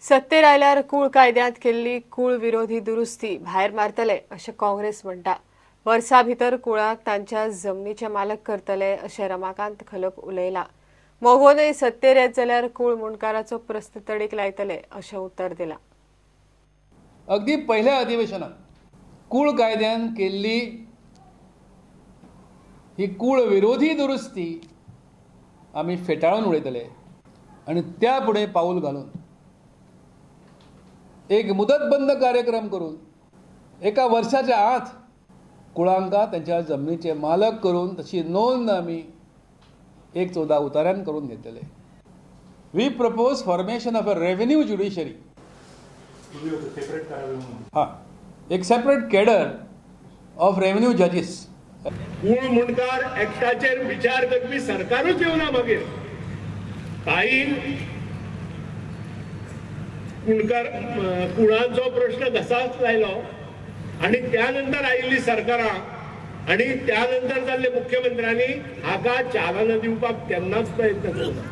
सत्तेर आयल्यार कूळ कायद्यांत केल्ली कूळ विरोधी दुरुस्ती भायर मारतले अशें काँग्रेस म्हणटा. वर्सा भितर कुळाक तांच्या जमनीचे मालक करतले अशें रमाकांत खलप उलयला. मगोनय सत्तेर येत जाल्यार कूळ मुंडकाराचो प्रस्न तडीक लायतले अशें उत्तर दिलां. अगदी पहिल्या अधिवेशनात कूळ कायद्यान केल्ली ही कूळ विरोधी दुरुस्ती आमी फेटाळून उडयतले आनी त्या फुडें पावल घालून एक मुदतबंद कार्यक्रम करून एका वर्साच्या आत कुळांका त्यांच्या जमनीचे मालक करून तशी नोंद आमी 1/14 उतार्यान करून घेतले. We propose formation of a revenue judiciary. हां, एक सेपरेट कॅडर ऑफ रेव्हेन्यू जजीस. कूळ मुंडकार एक्टाचेर विचार करपी सरकारूच येवना. मागीर काही कुणकार कुळांचो प्रश्न घसाच लायलो आनी त्यानंतर आयिल्ली सरकारां आनी त्यानंतर जाल्ले मुख्यमंत्र्यांनी हाका चालना दिवपाक केन्नाच प्रयत्न केलो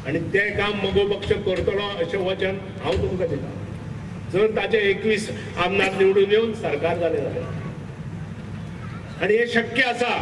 आनी तें काम मगो पक्ष करतलो अशें वचन हांव तुमकां दितां. जर ताचे 21 आमदार निवडून येवन सरकार जालें जाल्यार, आनी हें शक्य आसा.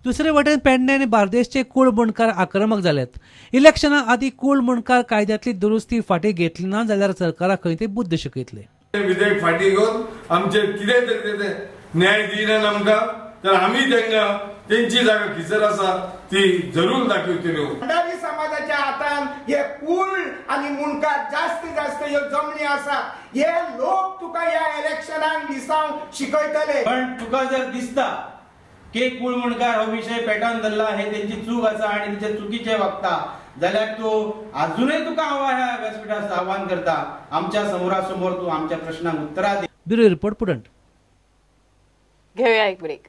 दुसरे वटेन पेडणे आनी बार्देसचे कूळ मुंडकार आक्रमक जाल्यात. इलेक्शना आदी कूळ मुंडकार कायद्यांतली दुरुस्ती फाटीं घेतली ना जाल्यार सरकाराक खंय ते बुद्द शिकयतले. विधेयक फाटी घेवन आमचे कितें तरी ते न्याय दिना आमकां तर आमी तांकां तेंची जागा खिसर आसा ती जरूर दाखयतल्यो. भंडारी समाजाच्या हातान हे कूळ आनी मुंडकार जास्त जास्त ह्यो जमनी आसा. हे लोक तुका ह्या इलेक्शनाक लिसांव शिकयतले. पण तुका जर दिसता की कूळ मुंडकार हो विशय पेटोवन धरला, हे तेंची चूक आसा आनी तेंचे चुकीचे वागता जाल्यार तूं आजुनय तुका हांव ह्या व्यासपिठार आव्हान करता, आमच्या समोरासमोर तूं आमच्या प्रश्नांक उत्तरां दी. Bureau report, पुरंट. घेऊया एक ब्रेक.